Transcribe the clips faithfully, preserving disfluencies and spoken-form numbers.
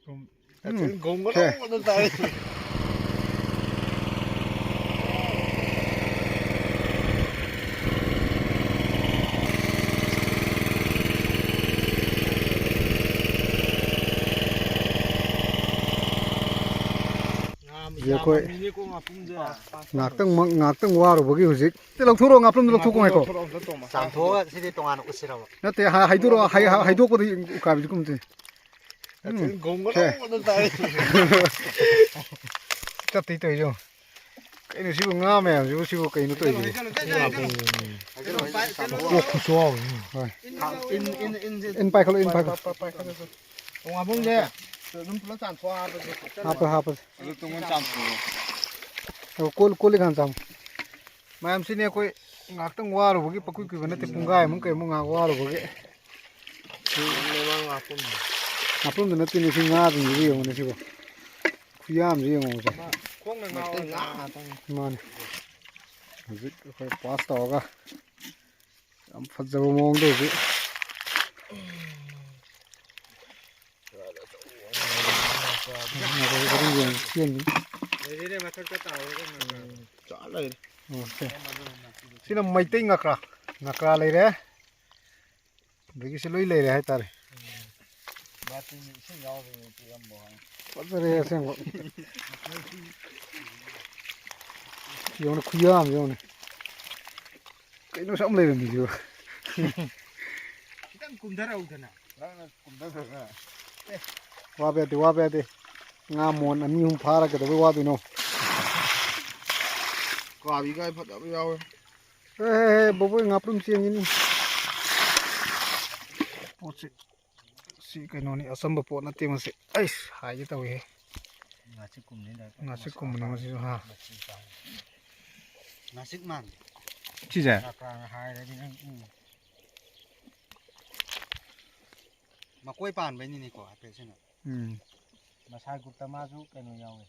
ꯎꯝ, ꯒꯣꯡ ꯁꯦ꯫ ꯒꯣꯡ ꯇꯥꯏ꯫ ꯉꯥ ꯍꯧꯖꯤꯛ ꯑꯩꯈꯣꯏ ꯌꯥꯝꯃꯤꯅꯦꯀꯣ ꯉꯥꯄꯨꯝꯁꯦ꯫ ꯉꯥꯛꯇꯪ ꯃ-, ꯉꯥꯛꯇꯪ ꯋꯥꯔꯨꯕꯒꯤ ꯍꯧꯖꯤꯛ꯫ ꯁꯤ ꯂꯧꯊꯣꯔꯛꯑꯣ, ꯉꯥꯄ꯭ꯔꯨꯝꯗꯣ ꯂꯧꯊꯣꯛꯀꯣ ꯉꯥꯏꯈꯣ꯫ ꯂꯧꯊꯣꯔꯛꯑꯣ, ꯑꯝꯇ ꯇꯣꯡꯉꯣ꯫ ꯆꯥꯝꯊꯣꯛꯑꯒ ꯁꯤꯗꯤ ꯇꯣꯉꯥꯟꯅ ꯎꯠꯁꯤꯔꯕ? ꯅꯠꯇꯦ, ꯍ-, ꯍꯩꯗꯣꯔꯛꯑꯣ, ꯍꯩ-, ꯍ-, ꯍꯩꯗꯣꯛꯄꯗ ꯎꯀꯥꯕꯤꯁꯦ ꯀꯨꯝꯁꯦ꯫ ꯎꯝ, ꯒꯣꯡꯒ ꯁꯦ꯫ ꯂꯧꯕꯗ ꯇꯥꯏ꯫ ꯆꯠꯇꯩ ꯇꯧꯔꯤꯁꯦ ꯌꯦꯡꯉꯣ꯫ ꯀꯩꯅꯣ ꯁꯤꯕꯨ ꯉꯥ ꯃꯌꯥꯝꯁꯤꯕꯨ ꯁꯤꯕꯨ ꯀꯩꯅꯣ ꯇꯧꯔꯤꯁꯤꯕꯨ? ꯍꯩꯖꯜꯂꯣ, ꯍꯩꯖꯜꯂꯣ, ꯍꯩꯖꯜꯂꯣ꯫ ꯀꯣꯛ ꯈꯨꯆꯥꯎ ꯑꯃ꯫ ꯍꯣꯏ꯫ ꯏꯟ, ꯏꯟ, ꯏꯟ, ꯏꯟ, ꯏꯟ ꯄꯥꯏꯈꯠꯂꯣ, ꯏꯟ ꯄꯥꯏꯈꯠꯂꯣ꯫ ꯄꯥꯏ, ꯄꯥꯏ, ꯄꯥꯏ, ꯄꯥꯏ, ꯄꯥꯏ꯫ ꯇꯣꯉꯥꯟꯕꯝꯁꯦ ꯑꯗꯨꯝ ꯄꯨꯂꯞ ꯆꯥꯝꯊꯣꯛꯑ ꯍꯥꯞꯄꯁꯦ꯫ ꯍꯥꯞꯄꯣ, ꯍꯥꯞꯄꯣ꯫ ꯑꯗꯨ ꯇꯣꯉꯥꯟ ꯆꯥꯝꯊꯣꯛꯑꯣ꯫ ꯑꯗꯨ ꯀꯣꯜ-, ꯀꯣꯜꯂꯤꯛ ꯍꯥꯟꯅ ꯆꯥꯝꯃꯣ꯫ ꯃꯌꯥꯝꯁꯤꯅꯦ ꯑꯩꯈꯣꯏ ꯉꯥꯏꯍꯥꯛꯇꯪ ꯋꯥꯔꯨꯕꯒꯤ, ꯄꯪꯀꯨꯏ ꯀꯨꯏꯕ ꯅꯠꯇꯦ, ꯄꯨꯡꯈꯥꯏꯃꯨꯛ ꯀꯩꯃꯨꯛ ꯉꯥꯏꯍꯥꯛ ꯋꯥꯔꯨꯕꯒꯤ꯫ ꯂꯩꯕꯥꯛ ꯉꯥꯄꯨꯝ꯫ ꯉꯥꯄꯨꯝꯗ ꯅꯠꯇꯦꯅꯦ, ꯁꯤ ꯉꯥꯁꯤꯡꯁꯤꯕꯨ ꯌꯦꯡꯉꯨꯅꯦ ꯁꯤꯕꯨ꯫ ꯈꯨꯌꯥꯝꯁꯤ ꯌꯦꯡꯉꯨ ꯁꯦ꯫ ꯈꯣꯡꯅ ꯉꯥ ꯃꯩꯇꯩ ꯉꯥ ꯉꯥꯛꯇꯅꯤ꯫ ꯃꯥꯅꯦ꯫ ꯍꯧꯖꯤꯛ ꯑꯩꯈꯣꯏ ꯄꯥꯁ ꯇꯧꯔꯒ ꯌꯥꯝ ꯐꯖꯕ ꯃꯑꯣꯡꯗ ꯍꯧꯖꯤꯛ꯫ ꯂꯩꯔꯦꯅꯦ, ꯃꯊꯛꯇ ꯇꯥꯍꯧꯔꯒ ꯉꯥ꯫ ꯆꯥ ꯂꯩꯔꯦ꯫ ꯑꯣꯀꯦ꯫ ꯁꯤꯅ ꯃꯩꯇꯩ ꯉꯀ꯭ꯔꯥ꯫ ꯉꯀ꯭ꯔꯥ ꯂꯩꯔꯦ꯫ ꯑꯗꯒꯤ ꯁꯤ ꯂꯣꯏ ꯂꯩꯔꯦ ꯍꯥꯏꯇꯥꯔꯦ꯫ ꯕꯥꯇꯤꯟ ꯏꯁꯤꯡ ꯌꯥꯎꯗꯕꯤ ꯄꯤꯔꯝꯕ ꯋꯥꯅꯤ꯫ ꯐꯖꯔꯦ ꯑꯁꯦꯡꯕ꯫ ꯌꯦꯡꯉꯨꯅꯦ, ꯈꯨꯌꯥꯝ ꯌꯦꯡꯉꯨꯅꯦ꯫ ꯀꯩꯅꯣ ꯁꯨꯛꯌꯥꯝ ꯂꯩꯔꯝꯃꯤꯁꯤꯕꯣ? ꯈꯤꯇꯪ ꯀꯨꯝꯊꯔꯛꯎꯗꯅ꯫ ꯅꯪꯅ ꯀꯨꯝꯊꯈ꯭ꯔꯒ꯫ ꯋꯥꯕ ꯌꯥꯗꯦ, ꯋꯥꯕ ꯌꯥꯗꯦ꯫ ꯉꯥ ꯃꯣꯟ ꯑꯅꯤ ꯑꯍꯨꯝ ꯐꯥꯔ ꯀꯩꯗꯧꯕꯩ ꯋꯥꯗꯣꯏꯅꯣ? ꯎꯀꯥꯕꯤꯒꯥꯏ ꯐꯖꯕ ꯌꯥꯎꯋꯦ꯫ ꯑꯦ, ꯕꯣꯕꯣꯏ ꯉꯥꯄ꯭ꯔꯨꯝ ꯆꯦꯟꯈꯤꯅꯤ꯫ ꯄꯣꯠꯁꯤ, ꯁꯤ ꯀꯩꯅꯣꯅꯤ, ꯑꯆꯝꯕ ꯄꯣꯠ ꯅꯠꯇꯦ ꯃꯁꯤ꯫ ꯑꯩꯁ, ꯍꯥꯏꯒꯦ ꯇꯧꯏꯍꯦ꯫ ꯉꯥꯆꯤꯛꯀꯨꯝꯕꯅꯤ ꯗꯥꯏ꯫ ꯉꯥꯆꯤꯛꯀꯨꯝꯕꯅꯤ ꯃꯁꯤꯁꯨ, ꯍꯥ꯫ ꯃꯆꯤ ꯄꯥꯝꯃꯤ꯫ ꯉꯥꯆꯤꯛ ꯃꯥꯟꯗꯦ꯫ ꯁꯤꯁꯦ? ꯉꯀ꯭ꯔꯥꯅ ꯍꯥꯏꯔꯗꯤ ꯅꯪ, ꯎꯝ꯫ ꯃꯀꯣꯏ ꯄꯥꯟꯕꯩꯅꯤꯅꯦꯀꯣ, ꯍꯥꯏꯐꯦꯠ ꯁꯤꯅ꯫ ꯎꯝ꯫ ꯃꯁꯥ ꯒ꯭ꯔꯨꯞꯇ ꯃꯥꯁꯨ ꯀꯩꯅꯣ ꯌꯥꯎꯋꯦ꯫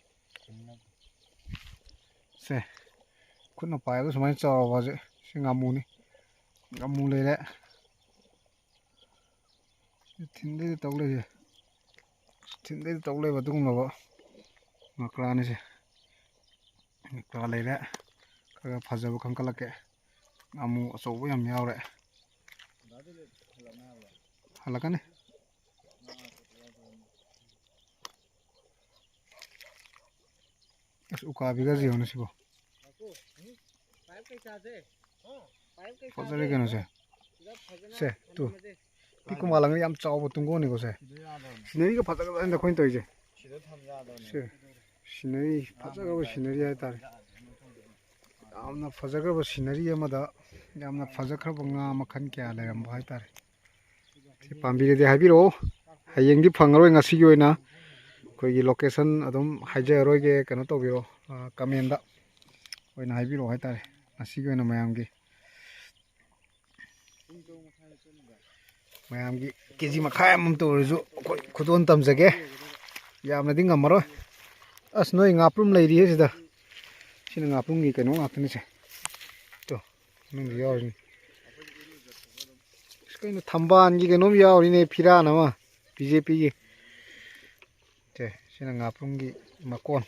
ꯁꯦ, ꯈꯨꯠꯅ ꯄꯥꯏꯕꯗ ꯁꯨꯃꯥꯏꯅ ꯆꯥꯎꯔꯕ ꯍꯧꯖꯤꯛ꯫ ꯁꯤ ꯉꯥꯃꯨꯅꯤ꯫ ꯉꯥꯃꯨ ꯂꯩꯔꯦ꯫ ꯁꯤ ꯊꯤꯟꯗꯣꯏꯗ ꯇꯧ ꯂꯩꯔꯦ꯫ ꯊꯤꯟꯗꯩꯗ ꯇꯧ ꯂꯩꯕ ꯑꯗꯨꯒꯨꯝꯂꯕ ꯉꯀ꯭ꯔꯥꯅꯤꯁꯦ꯫ ꯉꯀ꯭ꯔꯥ ꯂꯩꯔꯦ꯫ ꯈꯔ ꯐꯖꯕ ꯈꯟꯀꯠꯂꯛꯀꯦ꯫ ꯉꯥꯃꯨ ꯑꯆꯧꯕ ꯌꯥꯝ ꯌꯥꯎꯔꯦ꯫ ꯍꯜꯂꯛꯀꯅꯤ꯫ ꯑꯁ, ꯎꯀꯥꯕꯤꯒꯁꯦ ꯌꯦꯡꯉꯨꯅꯦ ꯁꯤꯕꯣ꯫ ꯐꯖꯔꯦ ꯀꯩꯅꯣꯁꯦ꯫ ꯁꯦ, ꯇꯨ꯫ ꯄꯤꯛꯄ ꯃꯥꯜꯂꯒ ꯌꯥꯝ ꯆꯥꯎꯕ ꯇꯨꯡꯒꯣꯟꯅꯤꯀꯣ ꯁꯦ꯫ ꯁꯤꯅꯔꯤꯒ ꯐꯖꯒ꯭ꯔꯖꯥꯠꯅꯤꯗ ꯑꯩꯈꯣꯏꯅ ꯇꯧꯔꯤꯁꯦ꯫ ꯁꯦ, ꯁꯤꯅꯔꯤ, ꯐꯖꯈ꯭ꯔꯕ ꯁꯤꯅꯔꯤ ꯍꯥꯏꯇꯥꯔꯦ꯫ ꯌꯥꯝꯅ ꯐꯖꯈ꯭ꯔꯕ ꯁꯤꯅꯔꯤ ꯑꯃꯗ ꯌꯥꯝꯅ ꯐꯖꯈ꯭ꯔꯕ ꯉꯥ ꯃꯈꯜ ꯀꯌꯥ ꯂꯩꯔꯝꯕ ꯍꯥꯏꯇꯥꯔꯦ꯫ ꯁꯤ ꯄꯥꯝꯕꯤꯔꯗꯤ ꯍꯥꯏꯕꯤꯔꯛꯑꯣ꯫ ꯍꯌꯦꯡꯗꯤ ꯐꯪꯉꯔꯣꯏ, ꯉꯁꯤꯒꯤ ꯑꯣꯏꯅ ꯑꯩꯈꯣꯏꯒꯤ location ꯑꯗꯨꯝ ꯍꯥꯏꯖꯔꯔꯣꯏꯒꯦ, ꯀꯩꯅꯣ ꯇꯧꯕꯤꯔꯣ, ꯑ, comment ꯑꯣꯏꯅ ꯍꯥꯏꯕꯤꯔꯛꯑꯣ ꯍꯥꯏꯇꯥꯔꯦ꯫ ꯉꯁꯤꯒꯤ ꯑꯣꯏꯅ ꯃꯌꯥꯝꯒꯤ, ꯃꯌꯥꯝꯒꯤ KG ꯃꯈꯥꯏ ꯑꯃꯃꯝꯇ ꯑꯣꯏꯔꯁꯨ ꯑꯩꯈꯣꯏ ꯈꯨꯗꯣꯜ ꯇꯝꯖꯒꯦ꯫ ꯌꯥꯝꯅꯗꯤ ꯉꯝꯃꯔꯣꯏ꯫ ꯑꯁ, ꯅꯣꯏ ꯉꯥꯄ꯭ꯔꯨꯝ ꯂꯩꯔꯤꯌꯦ ꯁꯤꯗ꯫ ꯁꯤꯅ ꯉꯥꯄ꯭ꯔꯨꯝꯒꯤ ꯀꯩꯅꯣ ꯉꯥꯛꯇꯅꯤꯁꯦ꯫ ꯇꯣ, ꯃꯅꯨꯡꯗ ꯌꯥꯎꯔꯤꯅꯤ꯫ ꯑꯁ, ꯀꯩꯅꯣ, ꯊꯝꯕꯥꯜꯒꯤ ꯀꯩꯅꯣꯝ ꯌꯥꯎꯔꯤꯅꯦ, ꯐꯤꯔꯥꯟ ꯑꯃ, BJPꯒꯤ꯫ ꯁꯦ, ꯁꯤꯅ ꯉꯥꯄ꯭ꯔꯨꯝꯒꯤ ꯃꯀꯣꯟ꯫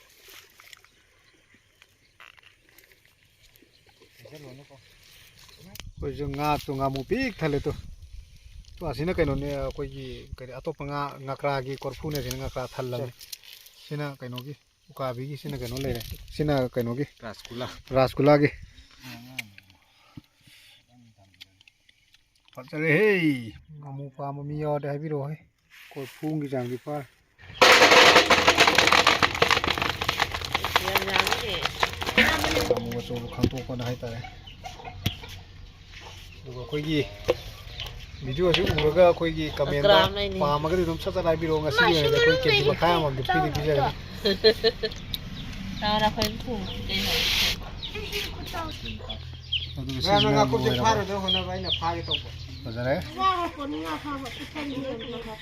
ꯑꯩꯈꯣꯏꯁꯨ ꯉꯥ ꯇꯨ, ꯉꯥꯃꯨ ꯄꯤꯛ ꯊꯜꯂꯦ ꯇꯨ꯫ ꯇꯨ, ꯑꯁꯤꯅ ꯀꯩꯅꯣꯅꯦ, ꯑꯩꯈꯣꯏꯒꯤ ꯀꯔꯤ, ꯑꯇꯣꯞꯄ ꯉꯥ, ꯉꯀ꯭ꯔꯥꯒꯤ ꯀꯣꯔꯐꯨꯅꯦ, ꯑꯁꯤꯅ ꯉꯀ꯭ꯔꯥ ꯊꯜꯂꯕꯅꯤ꯫ ꯁꯤꯅ ꯀꯩꯅꯣꯒꯤ, ꯎꯀꯥꯕꯤꯒꯤ, ꯁꯤꯅ ꯀꯩꯅꯣ ꯂꯩꯔꯦ꯫ ꯁꯤꯅ ꯀꯩꯅꯣꯒꯤ, ꯔꯥꯁꯒꯨꯂꯥ꯫ ꯔꯥꯁꯒꯨꯂꯥꯒꯤ꯫ ꯐꯖꯔꯦꯍꯦ! ꯉꯥꯃꯨ ꯄꯥꯝꯕ ꯃꯤ ꯌꯥꯎꯔꯗꯤ ꯍꯥꯏꯕꯤꯔꯛꯑꯣꯍꯦ꯫ ꯀꯣꯔꯐꯨꯒꯤ ꯆꯥꯡꯗꯤ ꯐꯥꯔꯦ꯫ ꯌꯥꯝ ꯌꯥꯝꯃꯤꯅꯦ꯫ ꯉꯥꯃꯨ ꯑꯆꯧꯕ ꯈꯟꯇꯣꯛꯄꯅ ꯍꯥꯏꯇꯥꯔꯦ꯫ ꯑꯗꯨꯒ ꯑꯩꯈꯣꯏꯒꯤ videoꯁꯤ ꯎꯔꯒ ꯑꯩꯈꯣꯏꯒꯤ commentꯇ ꯀ꯭ꯔꯥꯝ ꯂꯩꯅꯤ꯫ ꯄꯥꯝꯃꯒꯗꯤ ꯑꯗꯨꯝ ꯁꯠ ꯁꯠ ꯍꯥꯏꯕꯤꯔꯛꯑꯣ꯫ ꯉꯁꯤꯒꯤ ꯑꯣꯏꯅꯗꯤ ꯑꯩꯈꯣꯏ KG ꯃꯈꯥꯏ ꯑꯃꯃꯝꯗꯤ ꯄꯤꯗꯤ ꯄꯤꯖꯒꯅꯤ꯫ ꯆꯥꯎꯔ ꯑꯩꯈꯣꯏ ꯊꯣꯡꯁꯤ ꯀꯩꯅꯣ꯫ ꯑꯗꯨꯒ ꯃꯌꯥꯝꯅ ꯁꯤꯁꯤꯅ ꯉꯥꯀꯨꯞꯁꯦ ꯂꯣꯏꯔꯕ꯫ ꯐꯥꯔꯨꯅꯕ ꯍꯣꯠꯅꯕ ꯑꯩꯅ ꯐꯥꯒꯦ ꯇꯧꯕ꯫ ꯐꯖꯔꯦ꯫ ꯉꯥ ꯍꯥꯞꯄꯣꯅꯤ, ꯉꯥ ꯐꯥꯕ ꯄꯨꯈꯝꯒꯤ ꯑꯣꯏꯅ꯫